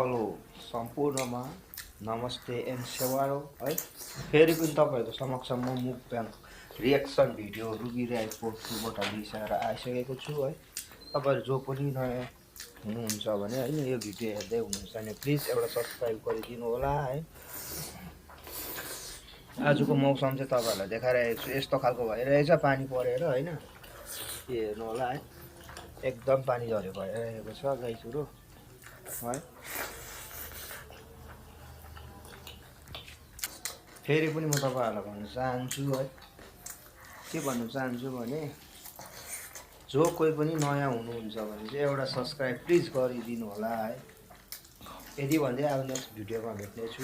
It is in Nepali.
हेलो सम्पूर्णमा नमस्ते एन्ड सेवारो है। फेरि पनि तपाईँहरूको समक्ष म मुक्ब्याङ रिएक्सन भिडियो रुबिराई पोर्टुबाट लिएर आइसकेको छु है। तपाईँहरू जो पनि नयाँ हुनुहुन्छ भने होइन यो भिडियो हेर्दै हुनुहुन्छ भने प्लिज एउटा सब्सक्राइब गरिदिनु होला है। आजको मौसम चाहिँ तपाईँहरूलाई देखाइरहेको छु, यस्तो खालको भइरहेछ पानी परेर होइन। के हेर्नु होला है, एकदम पानी झरी भइरहेको छ गाईचुरो है। फेरि पनि म तपाईँहरूलाई भन्न चाहन्छु है, के भन्न चाहन्छु भने जो कोही पनि नयाँ हुनुहुन्छ भने चाहिँ एउटा सब्सक्राइब प्लिज गरिदिनु होला है। यदि भन्दै अब नेक्स्ट भिडियोमा भेट्नेछु।